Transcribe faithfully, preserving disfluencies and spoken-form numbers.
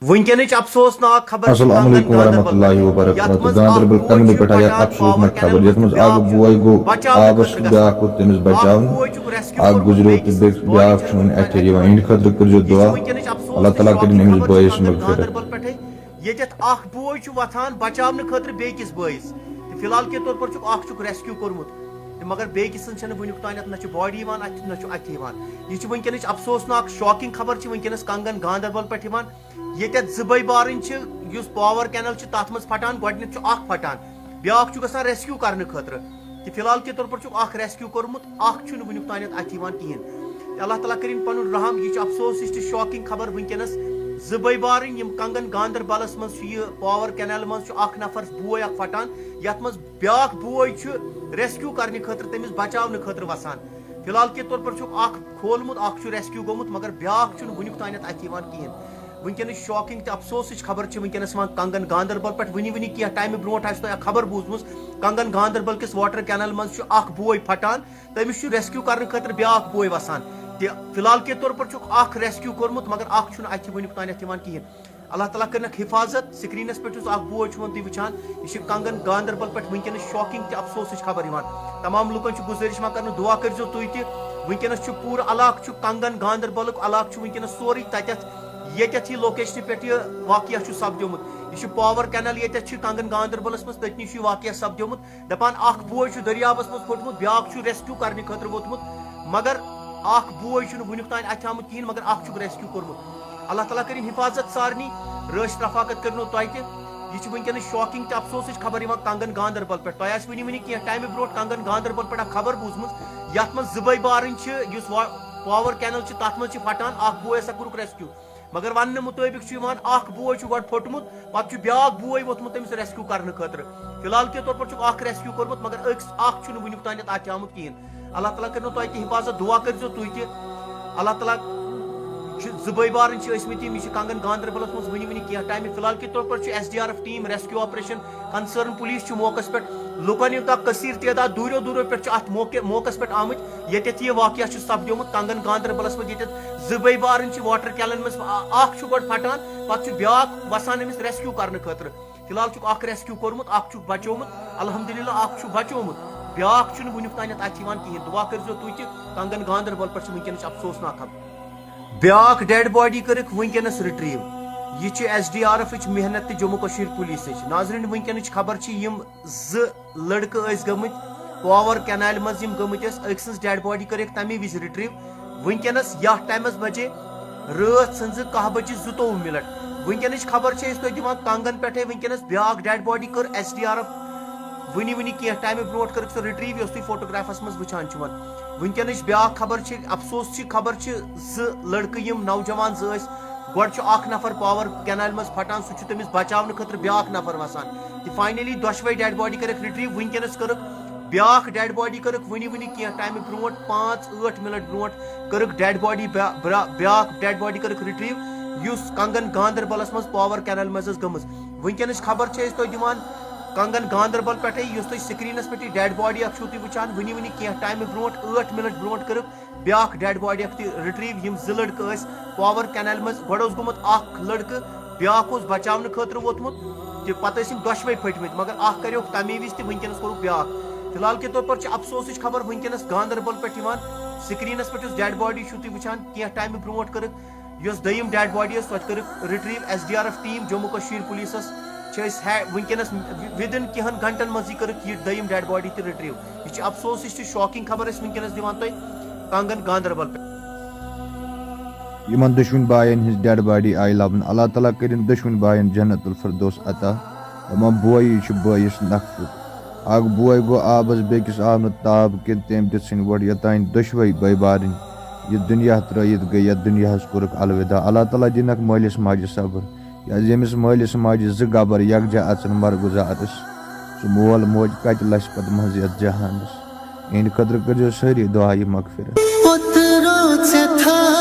وٕنکیٚنٕچ افسوسناک خبر چھِ السلام کنگن علیکم ورحمۃ گاندربل اللہ پٮ۪ٹھ، وبرکاتہ۔ یتھ منٛز گاندربل اکھ بوے کنگنہٕ چھُ پٮ۪ٹھ آیہِ پھٹان افسوسناک پاور خبر، یتھ منٛز کینل اکھ منٛز، بوے گوٚو بچاونہٕ آبس خٲطرٕ بیاکھ ووٚتھ، تٔمِس اکھ بچاونہٕ۔ بوے چھُکھ ریسکیو اکھ کوٚرمُت، گُزریو بیٚکِس تہٕ بیٚکِس بوے بیاکھ چھُ چھُ وُنہِ وُنیُک اتہِ، تام یِوان اتہِ۔ یِہنٛدِ خٲطرٕ کٔرزیو یہِ چھِ دعا۔ وٕنکیٚنٕچ افسوس اللہ تعالیٰ تہٕ کٔرِن أمِس شاکِنگ بٲیِس خبر مغفرت۔ گاندربل پٮ۪ٹھے، ییٚتٮ۪تھ اکھ بوے چھُ وۄتھان بچاونہٕ خٲطرٕ بیٚکِس بٲیِس، تہٕ فی الحال کے طور پر چھُکھ اکھ چھُکھ ریسکیو کوٚرمُت، تہٕ مگر بیٚکِس سٕنٛز چھَنہٕ وٕنیُک تام نہ چھُ باڈی یِوان اتھِ، نہ چھُ اتھِ یِوان۔ یہِ چھِ وٕنکیٚنٕچ افسوسناک شاکِنگ خبر چھِ وٕنکیٚنس کنگن گاندربل پٮ۪ٹھ یِوان، ییٚتٮ۪تھ زٕ بٲے بارٕنۍ چھِ، یُس پاور کینل چھُ تتھ منٛز پھٹان، گۄڈٕنیتھ چھُ اکھ پھٹان، بیاکھ چھُ گژھان ریسکیو کرنہٕ خٲطرٕ، تہٕ فی الحال کے طور پر چھُکھ اکھ ریسکیو کوٚرمُت، اکھ چھُنہٕ وٕنیُک تام اتھِ یِوان کِہیٖنۍ۔ تہٕ اللہ تعالیٰ کٔرِنۍ پنُن رحم۔ یہِ چھُ افسوس، یہِ چھِ شاکِنگ خبر وٕنکیٚنس۔ زٕ بٲے بارٕنۍ یِم کنگن گاندربلس منٛز چھُ، یہِ پاور کینل منٛز چھُ اکھ نفر بوے اکھ پھٹان، یتھ منٛز بیاکھ بوے چھُ ریسکیو کرنہٕ خٲطرٕ، تٔمِس بچاونہٕ خٲطرٕ وسان۔ فی الحال کے طور پر چھُکھ اکھ کھولمُت، اکھ چھُ ریسکیو گوٚمُت، مگر بیاکھ چھُنہٕ وٕنیُک تام اتھِ یِوان کِہیٖنۍ۔ وٕنکیٚنٕچ شاکِنگ تہٕ افسوسٕچ خبر چھِ وٕنکیٚنس یِوان کنگن گاندربل پٮ۪ٹھ۔ وٕنی وٕنی کینٛہہ ٹایمہٕ برونٛٹھ آسہِ تۄہہِ اکھ خبر بوٗزمٕژ، کنگن گاندربل کِس واٹر کینل منٛز چھُ اکھ بوے پھٹان، تٔمِس چھُ ریسکیو کرنہٕ خٲطرٕ بیاکھ بوے وسان۔ تہٕ فی الحال کے طور پر چھُکھ اکھ ریسکیو کوٚرمُت، مگر اکھ چھُنہٕ اتھِ وٕنیُک تام اتھِ یِوان کِہیٖنۍ۔ اللہ تعالیٰ کٔرنَکھ حفاظت۔ سکرینس پٮ۪ٹھ یُس اکھ بوے چھُ وۄنۍ تُہۍ وٕچھان، یہِ چھُ کنگن گاندربل پٮ۪ٹھ وٕنکیٚنس شاکِنگ تہٕ افسوسٕچ خبر یِوان۔ تمام لُکن چھُ گُزٲرِش یِوان کرنہٕ، دعا کٔرزیو تُہۍ تہِ۔ وٕنکیٚنس چھُ پوٗرٕ علاقہٕ چھُ کنگن گاندربلُک علاقہٕ چھُ وٕنکیٚنس سورُے تتٮ۪تھ، ییٚتٮ۪تھ یہِ لوکیشنہِ پٮ۪ٹھ یہِ واقعہ چھُ سپدیومُت۔ یہِ چھُ پاور کینل ییٚتٮ۪تھ چھُ کنگن گاندربلس منٛز، تٔتنی چھُ یہِ واقعہ سپدیومُت۔ دپان اکھ بوے چھُ دٔریابس منٛز پھوٚٹمُت، بیاکھ چھُ ریسکیو کرنہٕ خٲطرٕ ووتمُت، مگر اکھ بوے چھُنہٕ وٕنیُک تام اتھِ آمُت کِہیٖنۍ، مگر اکھ چھُکھ ریسکیو کوٚرمُت۔ اللہ تعالیٰ کٔرِنۍ حفاظت سارنٕے، رٲچھ رفاقت کٔرنو تۄہہِ تہِ۔ یہِ چھِ وٕنکیٚنس شاکِنگ تہٕ افسوسٕچ خبر یِوان کنگن گاندربل پٮ۪ٹھ۔ تۄہہِ آسہِ وٕنہِ وٕنہِ کینٛہہ ٹایمہِ برونٛٹھ کنگن گاندربل پٮ۪ٹھ اکھ خبر بوٗزمٕژ، یتھ منٛز زٕ بٲے بارٕنۍ چھِ، یُس وا-، پاور کینل چھِ، تتھ منٛز چھِ پھٹان، اکھ بوے ہسا کوٚرُکھ ریسکیو۔ مگر وننہٕ مُطٲبِق چھُ یِوان اکھ بوے چھُ گۄڈٕ پھوٚٹمُت، پتہٕ چھُ بیاکھ بوے ووٚتھمُت تٔمِس ریسکیو کرنہٕ خٲطرٕ۔ فی الحال کے طور پر چھُکھ اکھ ریسکیو کوٚرمُت، مگر أکِس، اکھ چھُنہٕ وٕنیُک تام اتھِ آمُت کِہیٖنۍ۔ اللہ تعالیٰ کٔرنو تۄہہِ تہِ حفاظت، دعا کٔرزیو تُہۍ تہِ۔ اللہ تعالیٰ چھِ زٕ بٲے بارٕنۍ چھِ ٲسمٕتۍ یِم، یہِ چھِ کنگن گاندربلس منٛز وٕنہِ وٕنہِ کینٛہہ ٹایمہِ۔ فی الحال کے طور پر چھُ S D R F team, rescue operation, concern police چھُ موقعس پٮ۪ٹھ، لُکن یوٗتاہ کثیر تعداد دوٗریو دوٗریو پٮ۪ٹھ چھُ اتھ موقع، موقعس پٮ۪ٹھ آمٕتۍ، ییٚتٮ۪تھ یہِ واقعہ چھُ سپدیومُت کنگن گاندربلس منٛز، ییٚتٮ۪تھ زٕ بٲے بارٕنۍ چھِ واٹر کینلن منٛز، آ-، اکھ چھُ گۄڈٕ پھٹان، پتہٕ چھُ بیاکھ وسان أمِس ریسکیو کرنہٕ خٲطرٕ۔ فی الحال چھُکھ اکھ ریسکیو کوٚرمُت، اکھ چھُکھ بچومُت، الحمدللہ اکھ چھُ بچومُت، بیاکھ چھُنہٕ وٕنیُک تام اتھِ یِوان کِہیٖنۍ۔ دعا کٔرزیو تُہۍ تہِ، کنگن گاندربل پٮ۪ٹھ چھِ وٕنکیٚنس افسوسناک خبر۔ بیاکھ ڈیڈ باڈی کٔرٕکھ وٕنکیٚنس رِٹریٖو۔ یہِ چھِ ایس ڈی آر ایفٕچ محنت تہٕ جموں کشمیر پُلیٖسٕچ۔ ناظریٖن، وٕنکیٚنٕچ خبر چھِ، یِم زٕ لڑکہٕ ٲسۍ گٔمٕتۍ پاور کینالہِ منٛز، یِم گٔمٕتۍ ٲسۍ، أکۍ سٕنٛز ڈیڈ باڈی کٔرٕکھ تَمی وِزِ رِٹریٖو۔ وٕنکیٚنس یتھ ٹایمس بجے رٲژ ہٕنٛزٕ کاہ بجے زٕتووُہ مِنٹ۔ وٕنکیٚنٕچ خبر چھِ أسۍ تۄہہِ دِوان کنگن پٮ۪ٹھے۔ وٕنکیٚنس بیاکھ ڈیڈ باڈی کٔر ایس ڈی آر ایف وٕنی وٕنی کینٛہہ ٹایمہٕ برونٛٹھ کٔرٕکھ سۄ رِٹریٖو، یۄس تُہۍ فوٹوگرافس منٛز وٕچھان چھِو۔ وٕنکیٚنٕچ بیاکھ خبر چھِ، افسوس چھِ خبر چھِ، زٕ لڑکہٕ یِم نوجوان زٕ ٲسۍ، گۄڈٕ چھُ اکھ نفر پاور کینالہِ منٛز پھٹان، سُہ چھُ تٔمِس بچاونہٕ خٲطرٕ بیاکھ نفر وسان، تہٕ فاینلی دۄشوے ڈیڈ باڈی کٔرٕکھ رِٹریٖو۔ وٕنکیٚنس کٔرٕکھ بیاکھ ڈیڈ باڈی کٔرٕکھ وٕنی وٕنی کینٛہہ ٹایمہٕ برونٛٹھ، پانٛژھ ٲٹھ مِنٹ برونٛٹھ کٔرٕکھ ڈیڈ باڈی بیا-، برا-، بیاکھ ڈیڈ باڈی کٔرٕکھ رِٹریٖو، یُس کنگن گاندربلس منٛز پاور کینل منٛز ٲس گٔمٕژ۔ وٕنکیٚنٕچ خبر چھِ أسۍ تۄہہِ دِوان کنگن گاندربل پٮ۪ٹھے، یُس تُہۍ سکرینس پٮ۪ٹھ یہِ ڈیڈ باڈی اکھ چھِو تُہۍ وٕچھان، وٕنی وٕنی کینٛہہ ٹایمہٕ برونٛٹھ، ٲٹھ مِنٹ برونٛٹھ کٔرٕکھ بیاکھ ڈیڈ باڈی اکھ تہِ رِٹریٖو۔ یِم زٕ لڑکہٕ ٲسۍ پاور کینالہِ منٛز، گۄڈٕ اوس گوٚمُت اکھ لڑکہٕ، بیاکھ اوس بچاونہٕ خٲطرٕ ووتمُت، تہٕ پتہٕ ٲسۍ یِم دۄشوے پھٔٹمٕتۍ، مگر اکھ کریوکھ تمے وِزِ تہٕ وٕنکیٚنس کوٚرُکھ بیاکھ۔ فی الحال کے طور پر چھِ افسوسٕچ خبر وٕنکیٚنس گاندربل پٮ۪ٹھ یِوان۔ سکرینس پٮ۪ٹھ یُس ڈیڈ باڈی چھِو تُہۍ وٕچھان، کینٛہہ ٹایمہٕ برونٛٹھ کٔرٕکھ یۄس دوٚیِم ڈیڈ باڈی ٲس، سۄ تہِ کٔرٕکھ retrieve S D R F team Jammu Kashmir پُلیٖسَس۔ چھِ أسۍ ہے وٕنکیٚنَس within کینٛہَن گھنٹَن منٛزٕے کٔرٕکھ یہِ دوٚیِم ڈیڈ باڈی تہِ رِٹریٖو۔ یہِ چھِ افسوس، یہِ چھِ شاکِنٛگ خبر أسۍ وٕنکیٚنَس دِوان تۄہہِ کنگن گاندربل پٮ۪ٹھ۔ یِمن دۄشوٕنۍ باین ہٕنٛز ڈیڈ باڈی آیہِ لبنہٕ۔ اللہ تعالیٰ کٔرِن دۄشوٕنۍ باین جنت الفردوس عطا۔ دپان بوے چھُ بٲیِس نکھٕ پھیُر۔ اکھ بوے گوٚو آبس، بیٚکِس آو نہٕ تاب کینٛہہ، تٔمۍ تہِ ژھٕنۍ وۄٹھ۔ یوٚتانۍ دۄشوے بٲے بارٕنۍ یہِ دُنیا ترٲوِتھ گٔے، یتھ دُنیاہس کوٚرُکھ الوداع۔ اللہ تعالیٰ دِنکھ مٲلِس ماجہِ صبر۔ یا ییٚمِس مٲلِس ماجہِ زٕ گبر یکجا اژن مرگُزارس، سُہ مول موج کتہِ لسہِ پتہٕ منٛزٕ یتھ جہانس؟ یِہنٛدِ خٲطرٕ کٔرزیو سٲری دُعا یہِ مغفرت۔ پوٚت روو ژےٚ تھا